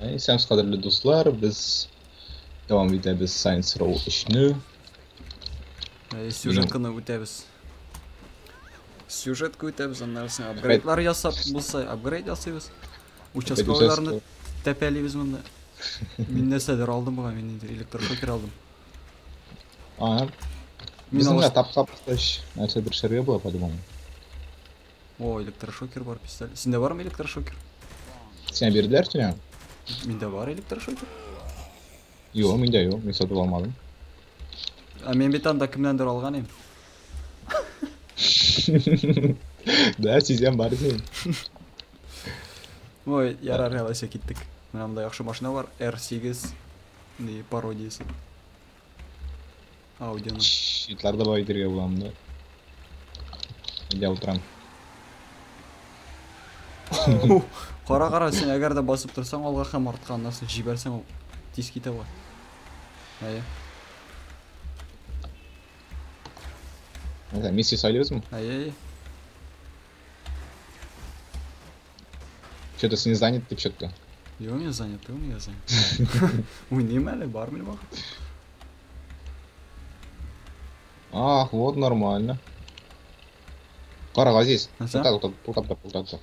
Исәнмесез, кадерле дуслар, без дәвам итәбез Science Row 3-не. Сюжетканы үтәбез. Сюжетка үтәбез, аннары соң апгрейдлар ясап булса, апгрейд ясыйбыз. Участковыйларны тәпәлибез монда. Мин нәрсәдер алдым бугай, мин инде электрошокер алдым. Ага. Мин Безнең алыш... тапка баскач нәрсәдер эшләргә була, по-любому. О, электрошокер бар, пистолет. Синдә бармы электрошокер? Сиңа бирделәр сиңа? Миндә бар электрошокер. Юк, миндә юк, мин сатып алмадым. А мин бит анда кемнәндер алган идем. Да, сизәм бар син. Ой, ярар, алайса киттек. Менә монда яхшы машина бар, R8 ни пародиясе. Audi-ның. Щитлар да бар итәргә була монда. Әйдә утырам. Кара, кара, син әгәр дә басып торсаң алга һәм артка, аннан соң җибәрсәң ул тиз китә була. Әйе. Нәрсә, миссия сайлыйбызмы? Әйе, әйе. Что-то син занят дип чыкты. Юк, мин занят, юк, мин занят. Уйныйм әле, бар минем вакыт. Ах, вот нормально. Кара, Газиз, Нәрсә? туктат, туктат, туктат, туктат, туктат.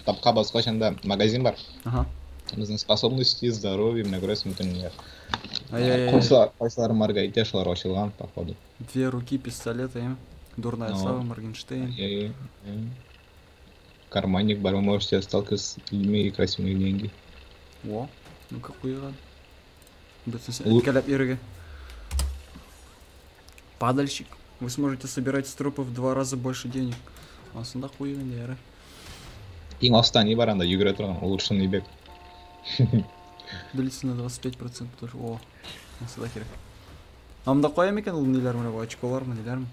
Тапка баскач анда магазин бар. Ага. Безнең способности, здоровье, менә күрәсең бөтен ниләр. Ай-яй-яй. Кайсылар, кайсылар марга итә, шулар ачылган, походу. Две руки, пистолет, әйе. Дурная Ну. слава, Моргенштейн. Ай-яй-яй. Карманник бар, вы можете сталкиваться с людьми и красть у них деньги. О, ну-ка куйган. Бөтенесе Ул- әткәләп йөрергә. Падальщик. Вы сможете собирать с трупов в 2 раза больше денег. Ансында куйган инде, ярар. Иң аста ни бар анда, йөгерә торган, улучшенный бег. Длится на 25% тоже. О, ансында кирәк. А монда кая микән ул ниләр менә бу очколармы, ниләрме?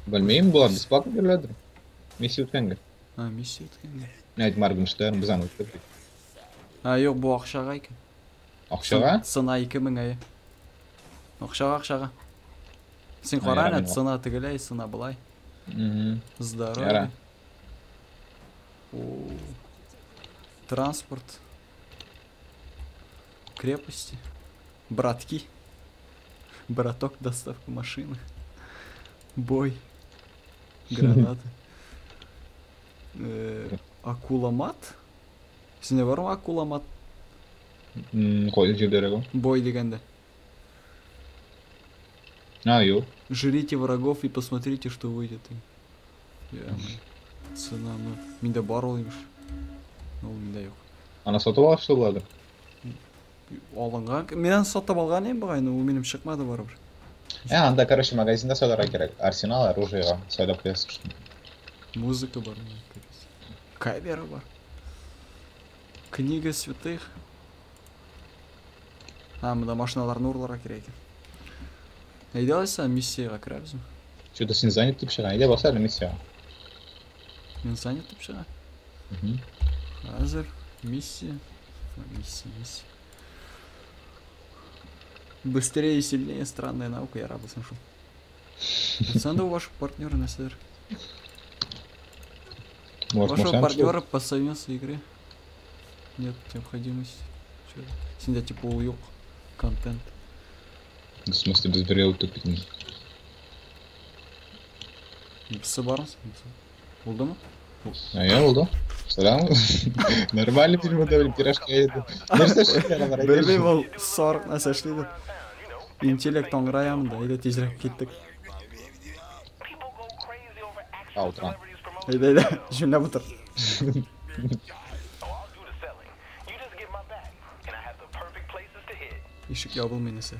Белмим, болар бесплатно биреләдер. Миссия үткәнгә. А, миссия үткәнгә. Менә әйт Моргенштерн, без аны үттек бит. А, юк, бу акчага икән. Акчага? Цена 2000 әйе. Акчага, акчага. Син А, кара ярар, әнә, мин- цена тегеләй, цена былай. Мгм. Здоровье. Ярар. О, транспорт. Крепости. Братки. Браток, доставка машины. Бой. Гранаты. Акуламат? Синдә бармы акуламат? Кайсы җирдәрәк ул? Бой дигәндә. А, юк. Жрите врагов и посмотрите, что выйдет. Цена, ну, миндә бар ул имеш. Ул миндә юк. Аны сатып алып что буладыр? Алынган, мин аны сатып алган идем бугай, но ул минем чыкмады барыбер. Ә, анда, короче, магазинда сайларга кирәк. Арсенал, оружиега сайлап куясың. Музыка бар, капец. Камера бар. Книга святых. А, монда машиналарны урларга кирәк икән. Әйдә алайса миссиягә керәбезме? Что-то син занят дип чыга. Әйдә бас әле миссиягә. Мин занят дип чыга. Мгм. Хәзер миссия. Миссия, миссия. Быстрее и сильнее странная наука, я рад слышу. Александр, у вашего партнера на сэр. Может, Вашего машина партнера по совместной игре нет необходимости. Чё? Синдә типа ул юк контент. В смысле, без бергә үтеп китми. Бсы бармы? Булдымы? Ә, булды. Сәлам. Нормально фильм да пирожки еды. Нәрсә эшлиләр алар? Белмим, ул сарык нәрсә эшлидер. Интеллект аңгырая монда, әйдә тизрәк киттек. А, утырам. Әйдә, әйдә, җүнләп утыр. Ишек ябылмый нәрсә.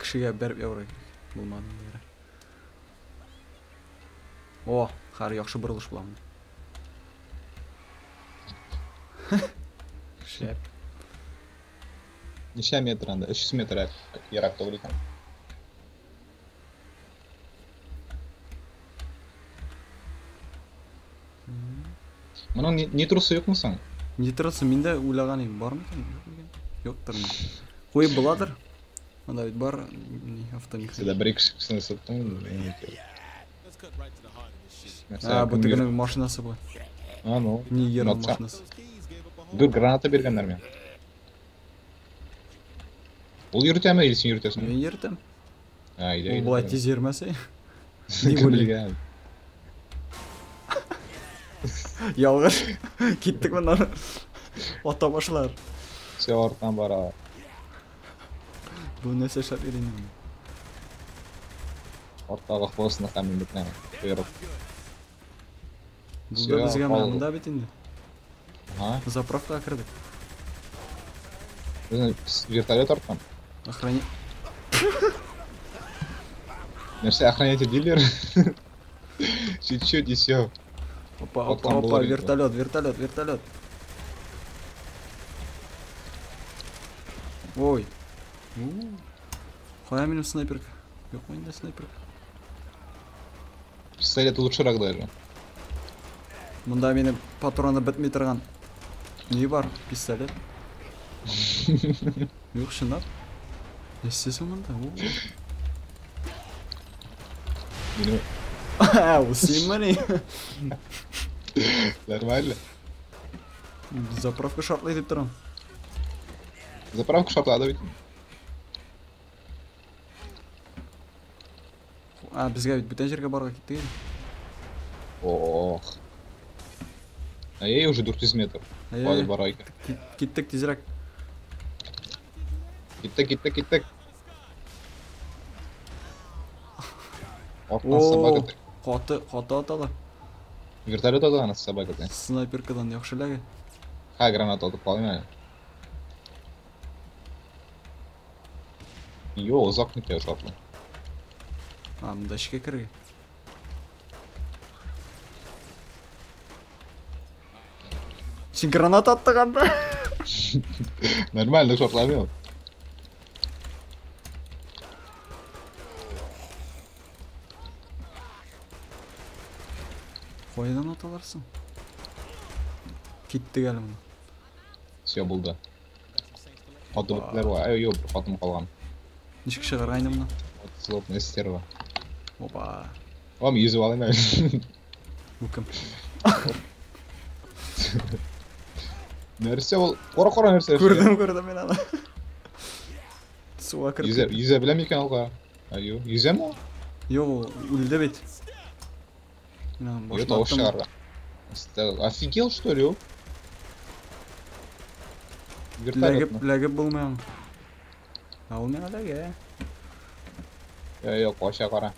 Кешегә бәреп ябарга кирәк. Булмады инде, ярар. О, хәр яхшы борылыш була монда. Шәп. Ничә метр анда? 300 метр ерак түгел икән. Моның нитросы юкмы соң? Нитросы мин дә уйлаган идем, бармы икән, юк микән? Юктыр. Куеп буладыр. Монда бит бар, ни, автомеханик. Синдә бер ике кешене саттың. А, бу тегенең машинасы бу. А, ну. Нигерның Матча. машинасы. Дүрт граната биргәннәр миңа. Ул йөртәме или син йөртәсеңме? Мин йөртәм. А, әйдә, Ул әйдә. болай тиз йөрмәсә. Кем белгән? Ялгыш. Киттек моннан. Ата башлар. Все арттан бара. Бу нәрсә эшләп йөри инде? Арттагы хвостны һәм бетне койрык. Булды безгә менә монда бит инде. Ага. Заправкага кердек. Безнең вертолет арттан. Охрани. Нәрсә охраняйте дилер? Чуть-чуть и все. Опа, опа, опа, вертолет, вертолет, вертолет. Ой. Кая минем снайперка? Юк миндә снайперка. Пистолет лучшерак даже. Монда минем патроны бетми торган. Ни бар? Пистолет. Юк, чынлап. Нәрсә монда? Минем Ә, ул синмени? Нормально. Заправка шартлый дип торам. Заправка шартлады бит. А, безгә бит бүтән җиргә барырга киттек инде. Ох. А ей уже 400 метров. Әй, Хватит барайка. Киттек тизрәк. Киттек, киттек, киттек. Арттан собака. Каты, каты аталар. Вертолет ата аны собака. Снайперкадан яхшы эләгә. Ха, граната атып калыйм әле. Йо, озак нитә шартлый. А, монда эчкә керергә. Син граната аттың анда. Нормально шартламый ул. Кайдан аталарсың? Киттек әле монда. Все булды. Хатым беттеләр ва. Ай, юк, бер хатым калган. Ничек чыгарга инде моннан? Вот злобная стерва. Опа. Вам йөзеп алыйм әле. Бу кем? Нәрсә ул? Кара кара нәрсә. Күрдем, күрдем мин аны. Суга кереп. Йөзә, йөзә беләм икән ул. Аю, йөзәме ул? Юк, ул үлде бит. Мин аның Юк, башын тавыш аттым. чыгарга. Офигел, что ли, ул? Ләгеп, Вертолетны. ләгеп булмый аның. Ә ул миңа ләгә. Юк, кача кара.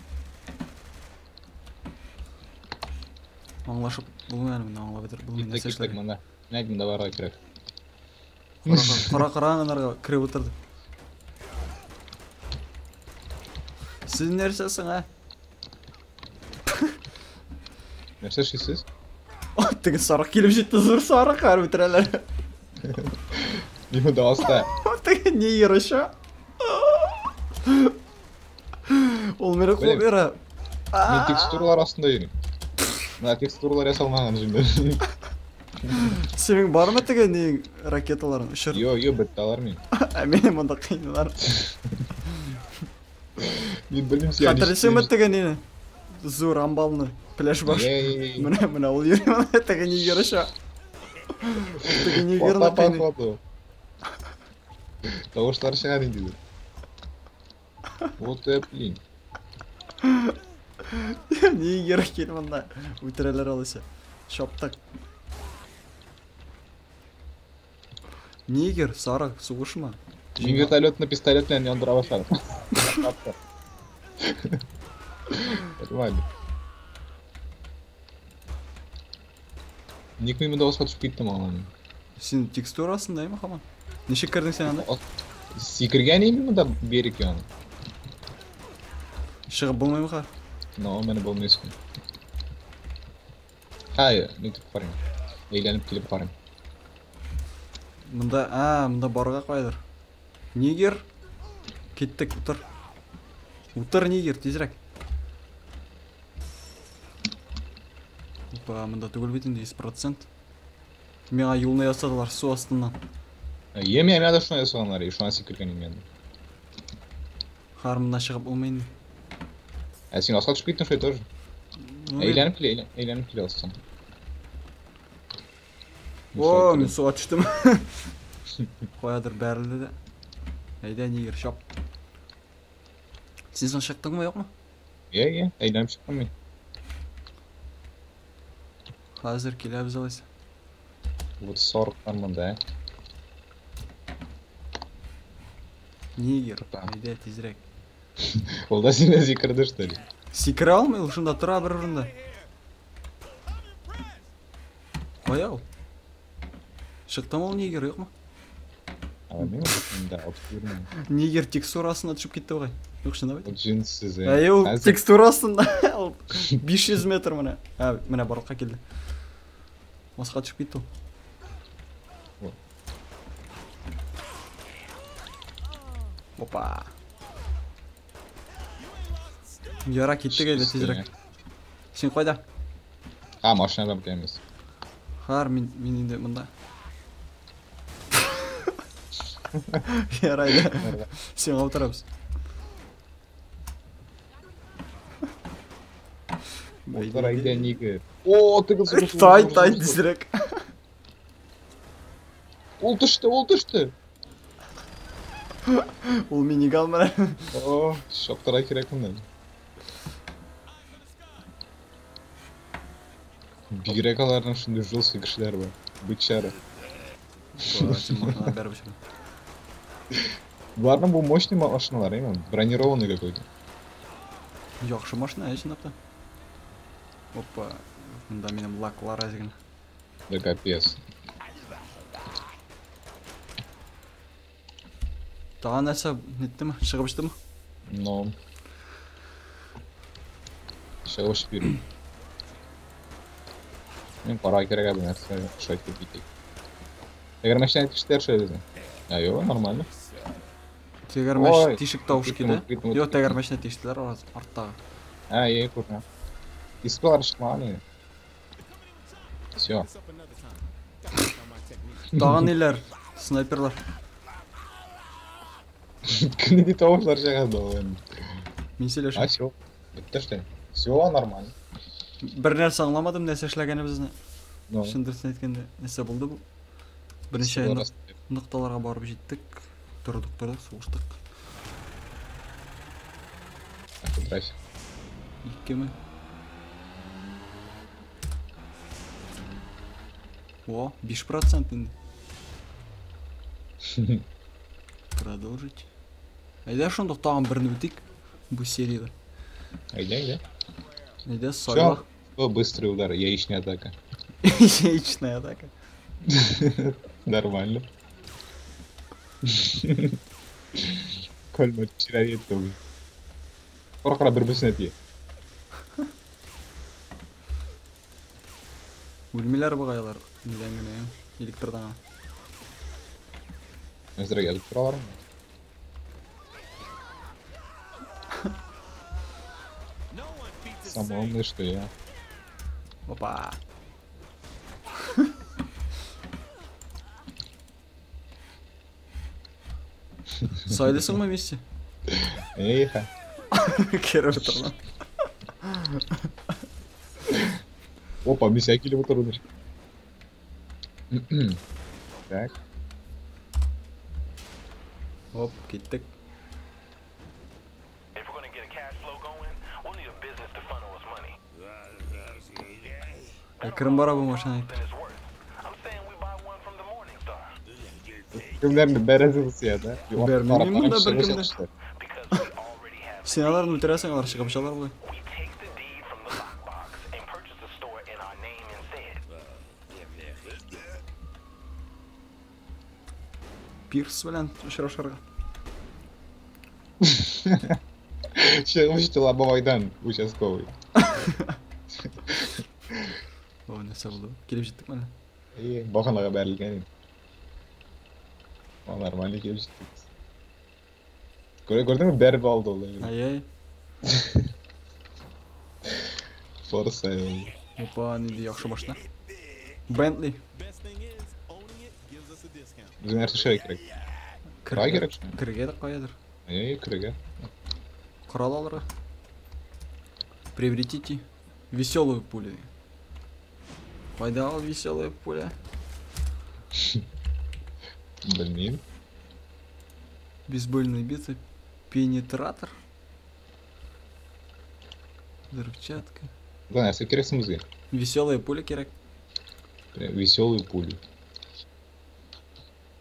Аңлашып булмый әле монда, аңлап бетереп булмый Киттек, нәрсә киттек эшләргә. монда. Менә монда барырга кирәк. Кара кара анарга кереп утырды. Сез нәрсә соң, ә? Нәрсә эшлисез? О, теге сарык килеп җитте, зур сарык, хәр бетерәләр. Мин монда аста. Теге ни ярыша? Ул мине куып Блин. йөри. Мин текстуралар астында йөрим. Менә текстуралар ясалмаган җимдә. Синең бармы теге ни ракеталарың? Очыр. Йо, йо, бетте алар мин. Ә мине монда кыйныйлар. Мин белмим син. Хәтерлисеңме теге нине? Зур амбалны, пляж баш. Менә менә ул йөри монда теге ни ярыша. Теге ни Пата кыйный. походу. Тавышлар чыга ниндидер. Вот это блин. Ни кирәк кил монда. Үтерәләр алайса. Чаптык. Нигер, сарык, сугышма. Мин вертолетны пистолет белән яндыра башладым. Нормально. Ник мин монда аска төшеп киттем аңламыйм. Син текстура астында әйме һаман? Ничек кердең син анда? Сикергән идем монда берег янына. Чыгып булмыймы хәзер? Но, менә булмыйсың. Хай, нитеп карыйм. Әйләнеп килеп карыйм. Монда, а, монда барырга кайдыр. Нигер. Киттек, утыр. Утыр, нигер, тизрәк. Опа, монда түгел бит инде 100%. Миңа юлны ясадылар су астыннан. Еме, миңа да шуны ясаганнар, шуңа сикергән идем инде. Хәзер моннан чыгып булмый инде. Ә син аска төшеп киттең шулай тоже. Ну, Әйләнеп килә, әйләнеп килә астан. О, мин суга төштем. Каядыр бәрелде дә. Әйдә, нигер, чап. Син соң чыктыңмы, юкмы? Иә, иә, әйләнеп чыктым мин. Хәзер киләбез алайса. Вот сорыктан монда, ә. Нигер, әйдә тизрәк. Ул да сине сикерде, что ли? Сикерә алмый, ул шунда тора бер урында. Кая ул? Чыктымы ул нигер, юкмы? А, мин да, алып йөрмим. Нигер текстура астына төшеп китте бугай. Юк, чынлап әйтәм. Вот җенсез, ә. Әй, ул Хәзер текстура астында. Ул 500 метр менә. Ә, менә барлыкка килде. Аска төшеп китте ул. Вот. Опа. Яра киттек әйдә тизрәк. Син кайда? А, машинада бетәмез. Хар, мин инде монда. Яра әйдә. Сиңа утырабыз. Утыр әйдә, нигер. О, теге сугыш. Тай, тай, тизрәк. Ул төште, ул төште. Ул миниган менә. О, чаптыра кирәк моннан. Бигрәк аларның шундый жесткий кешеләр бар. Бычара. Син машинаны бәреп очырдың. Боларның бу мощный машиналар, әйме? Бронированный какой-то. Яхшы машина, ә, чынлап та. Опа, монда минем лаклар әз генә. Да капец. Тагын нәрсә ниттеме? Чыгып очтымы? Но. Чыгып очып йөрим. Мин кара кирәк әле нәрсә шайтып китик. Тәгәрмәчтән төштеләр шулай безне. Ә, юк, нормально. Тәгәрмәч Ой, тишек тавыш киттем, килә. киттем, Юк, киттем. тәгәрмәчне тиштеләр арттагы. А, я күрмә. Искалар чыкмаган инде. Все. Тагын ниләр? Снайперлар. Нинди тавышлар чыга да ул инде. Мин сөйләшәм. А, все. Бетте что? Все нормально. Бер нәрсә аңламадым, нәрсә эшләгәнебезне. Ну, Чын дөресен әйткәндә, нәрсә булды бу? Берничә всё, нокталарга барып җиттек. Тордык, тордык, сугыштык. Трафик. 2000. О, 5% инде. Продолжить. Әйдә шундук тагын берне үтик бу серияда. Әйдә, әйдә. Әйдә сайла. О, быстрый удар, яичная атака. Яичная атака. Нормально. Кольма чирает тоже. Кара бер-берсенә тия. Үлмиләр бугай алар. Нидән генә, электрдан. Әзрәк язып торалармы? Самое умное, что я. Опа. Сайлыйсыңмы вместе? Эйха. Кереп утырган. Опа, миссия килеп утырды. Так. Оп, киттек. Әкрен бара бу машина. Кемнәрне бәрәсез сия, да? Бәрмим монда беркемне. Син аларны үтерәсең, алар чыгып чалар болай. Пирс белән очрашырга. Чыгып очты лобовойдан участковый. О, нәрсә булды? Килеп җиттек менә. И, баганага бәрелгән инде. О, нормально килеп җиттек. Күрдеңме, бәреп алды ул. Ай-ай. Форса. Опа, нинди яхшы машина. Бентли. Безгә нәрсә эшләргә кирәк? Керергә кирәк шул. Керергә дә каядыр. Әй, керергә. Корал алырга. Приобретите веселую пулю. Кайда ул веселая пуля? Белмим. Бейсбольная бита. Пенетратор. Взрывчатка. Да, нәрсә кирәк соң безгә? Веселая пуля кирәк. Веселые пули.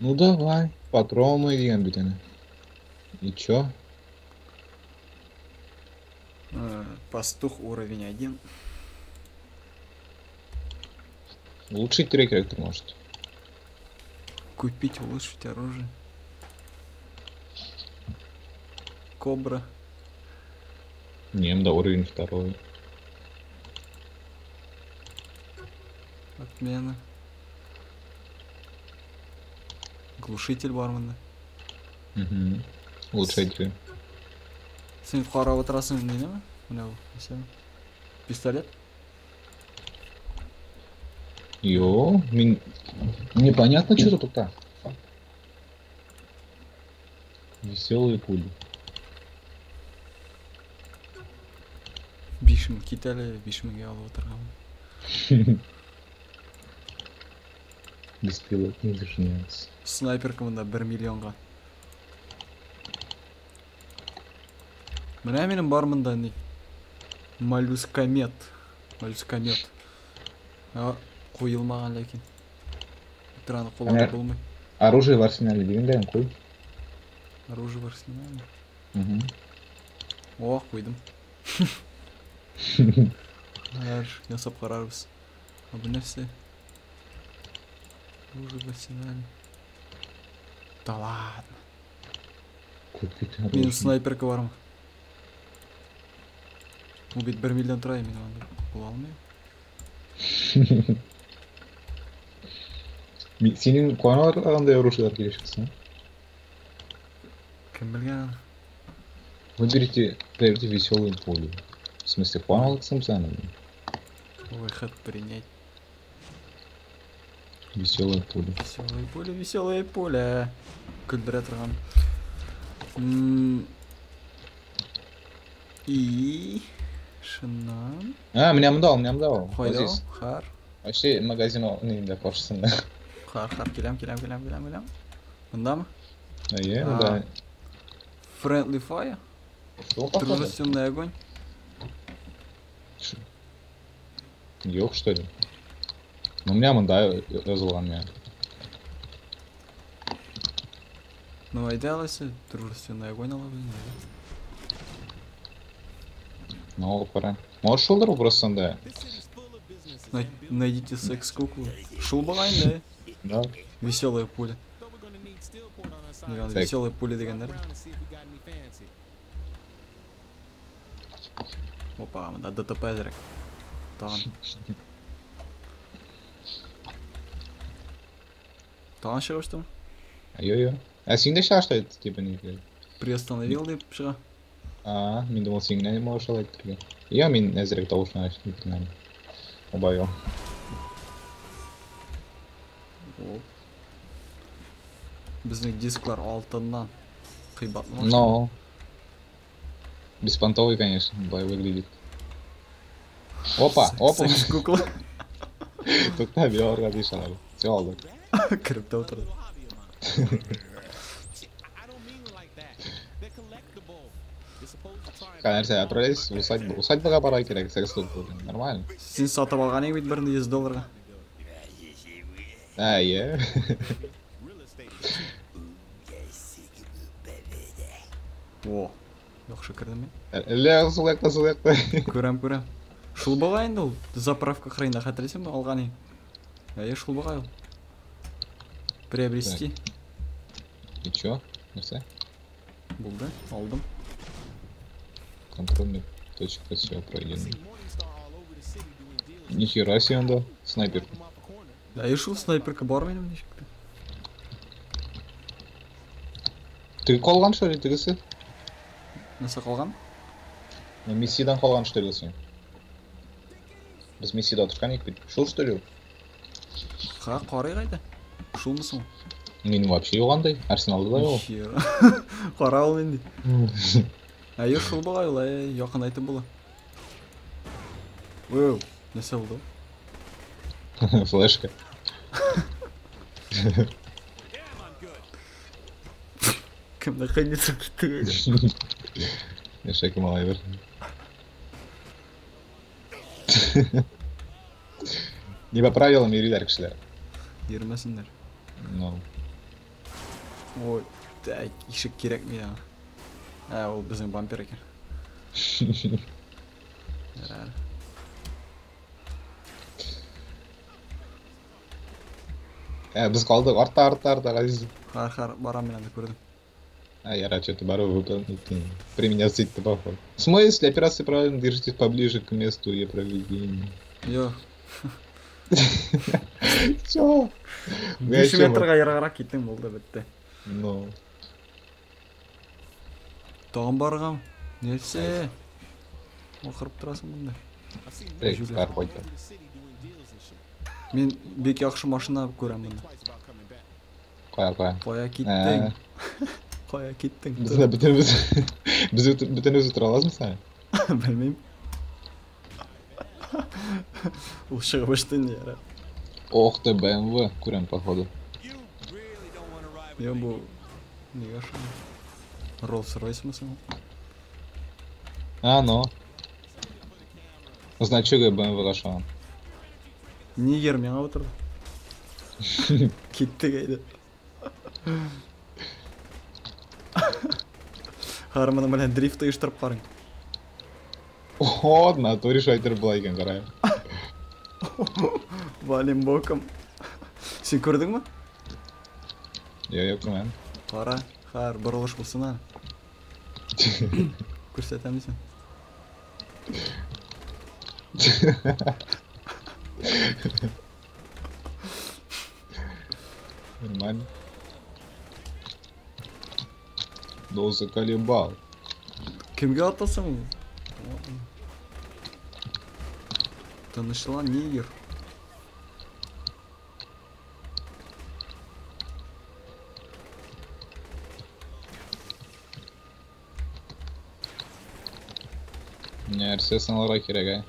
Ну давай, патроны дигән бит әнә. И чё? Пастух уровень 1. Улучшить трекер, может. Купить, улучшить оружие. Кобра. Не, да, уровень 2. Отмена. Глушитель бармында. Угу. Улучшать. Син карап утырасың инде, менә бу. Пистолет? Йо, непонятно, что тут так. Веселые пули. 5000 кит әле, 5000-гә алып утырган. Беспилотник зажмется. Снайперка монда 1 миллионга. Менә минем бар монда ни? Моллюскомет. Моллюскомет. А, куелмаган ләкин. Экраны кулланып булмый. Оружие в арсенале дигәндә куй. Оружие в арсенале. Угу. О, куйдым. Хәер, ясап карарбыз. А бу нәрсә? Оружие в арсенале. Да ладно. Купить Минем оружие. снайперка бармы? Ул бит 1 миллион тора, мин анда була алмыйм. Синең куаналар андай оружиелар килеп чыксын. Кем белгән? Выберите, проверьте веселую пулю. В смысле, куаналыксың сән? Выход принять. Веселая пуля. Веселое поле, веселое поле. Көлдерә торган. И шыннан. А, менә монда ул, менә монда ул. Кайда ул? Здесь. Хар. Вообще магазин ул, инде каршысында. Хар, хар, киләм, киләм, киләм, киләм, киләм. Мондамы? Әйе, А. монда. Friendly fire? Шул походу. Дружественный огонь? Юк, что ли? Ну, менә монда язылган менә. Ну, әйдә алайса, дружественный огонь алабыз. Ну, алып карам. Может, шулдыр ул просто анда. Найдите секс-куклу. Шул була инде. Да. Веселая пуля. Секс. Веселая пуля дигәннәр. Опа, монда ДТП әзерәк. Тагын. Тагын чыгып чыктымы? Йо-йо. А син дә чыга, что это, типа, не Приостановил дип чыга. А, мин думал, син генә можешь алай итәргә. Я мин әзерәк тавышны ачтым, Убавил. Оп. Безнең дисклар алтыннан кыйбатлы. Но. Беспонтовый, конечно, бай выглядит. Опа, опа. Секс-кукла. Тукта, белорга дишалар. Все алдык. Кереп тә утырды. Нәрсә, отправляйся в усадьбу. Усадьбага бара кирәк, секс-кукла. Нормально. Син сатып алган идең бит берне 100 долларга. А, е. О, яхшы кердем мин. Әллә сул якта, сул якта. Күрәм, күрәм. Шул була инде ул. Заправка кырыенда хәтерлисеңме алган идең? Әйе, шул була ул. Приобрести. И чё? Нәрсә? Булды, алдым. Контрольная точка, все пройдено. Нихера себе он дал. Снайпер. Әйе, шул снайперка бар минем ничек. Теге калган, что ли, тегесе? Нәрсә калган? Ну, Мессидан калган, что ли, син? Без Мессида утырган идек бит. Шул, что ли? Ха, карыйк әйдә. Шулмы соң? Мин вообще юк андай. Арсеналда да юк. Нихера. Кара ул инде. Әйе, шул була ул, әйе, якынайтып була. Воу, нәрсә булды? Флешка. Кемне кыйныйсың китте. Яшәк малай бер. Не по правилам йөриләр кешеләр. Йөрмәсеннәр. Ну. Ой, так, ишек кирәкми аңа. Ә, ул безнең бампер икән. Ярар. Ә, без калдык. Артта, артта, артта, Газиз. Хар, хар, барам мин анда күрдем. А, я что-то бару выполнить. Применяться итте, походу. В смысле, операция правильно, держитесь поближе к месту ее проведения. Йо. Чё? 5 метрга ераграк киттең, булды, бетте. Ну. Тагын барыргамы? Нәрсә? Акырып торасың монда. Эй, кайта. Мин бик яхшы машина күрәм монда. Кая, кая? Кая киттең? Кая киттең? Без дә бөтенебез без бөтенебез утыра алабызмы сән? Белмим. Ул чыгып очты инде, ярар. Ох ты, BMW күрәм, походу. Я бу нигә шул? Rolls-Royce мы соң? А, ну. Значогы BMW-га ошаган. Нигер миңа утырды. Киттек әйдә. Хар моның белән дрифт оештырып карыйм. О, натуре шайтыр була икән, карай. Валим боком. Син күрдеңме? Йо, йо, күрмәдем. Кара, хар, борылыш булсын әле. Күрсәтәм син. Нормально. Да заколебал. Кемгә атасың? Тынычлан, нигер. Нәрсә сыңларга кирәк, ә?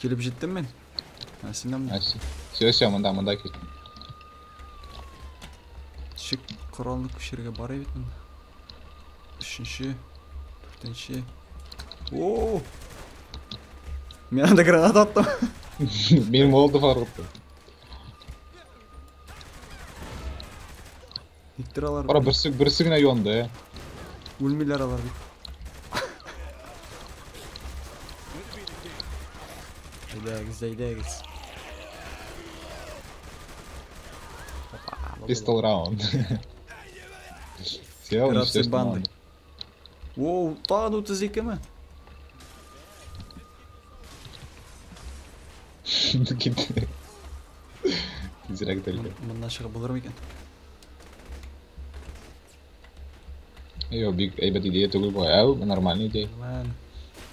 Килеп җиттем мин. Ә, син дә монда. Все, все, монда, монда кил. Ничек коралны күчерергә бар бит монда. Өченче, дүртенче. О! Мин анда граната аттым. Мин молотов ыргыттым. Никтер алар. Кара, берсе, берсе генә янды, ә. Үлмиләр алар бит. Әйдәгез, әйдәгез. Опа, Пистол раунд. Все, Операция банды. Воу, тагын 32 ме? Китте. Тизрәк только. Моннан чыгып булыр микән? Йо, бик әйбәт идея түгел бу. Әү, нормальный идея. Лән.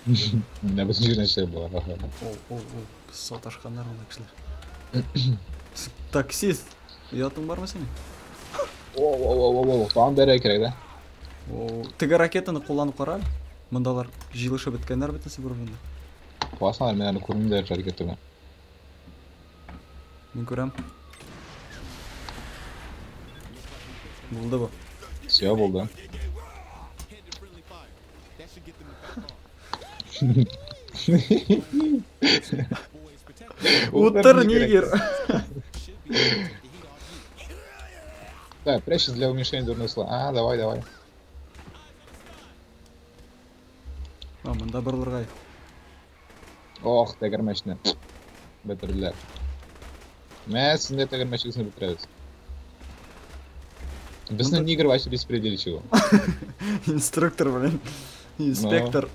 Менә бөтен җирдән чыгып була. О, о, о, саташканнар монда кешеләр. Таксист, оятың бармы синең? О, о, о, о, о, тагын бәрә кирәк дә. О, теге ракетаны кулланып кара әле. Мондалар җыелышып беткәннәр бөтенесе бер урында. Классно, мин әле күрмим дә ракетаны. Мин күрәм. Булды бу. Все, булды. Утыр, нигер. Так, прячься для уменьшения дурной славы. А, давай, давай. А, монда борылырга. Ох, тәгәрмәчне. Бетерделәр. Мә, син дә тәгәрмәчегезне бетерәбез. Безнең нигер вообще беспредельщик. Инструктор, блин. Инспектор.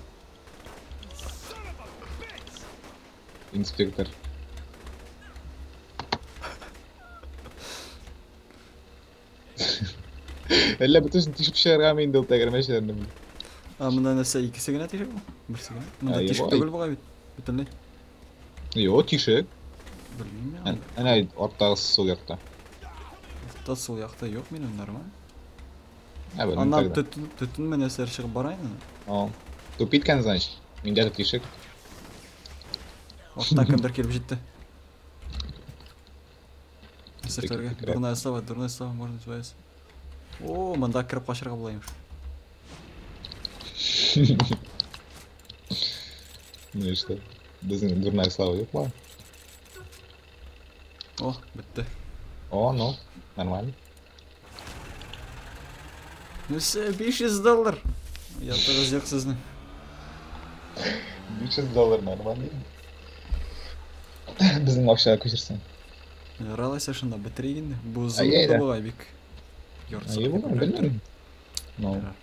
Инспектор. Әллә бөтенесен тишеп чыгаргамы инде ул тәгәрмәчләрне? А монда нәрсә, икесе генә тишек бу? Берсе генә. Монда Ә, тишек юк, түгел бугай бит. Бөтенләй. Юк, тишек. Белмим мин. Әнә арттагы сул якта. Артта сул якта юк минем, нормаль. Ә, белмим Аннан тогда. төтен, төтен менә нәрсәләр чыгып бара инде. О, тупит икән, значит. Миндә дә тишек. Арттан кемдер килеп җитте. Офицерларга. Дурная слава, дурная слава, можно называется. О, монда кереп качырга була имеш. Ну и что? Безнең дурная слава юк ма? О, бетте. О, ну, нормально. Нәрсә, 500 доллар. Ятыгыз юк сезнең. 500 доллар нормально. Безнең акчага күчерсәң. Ярар алайса шунда бетерик инде. Бу Ә, зур әйдә. булды бугай бик. Ярты Әйе, сәгать булган, күбрәк. белмим. Ну, Ярар.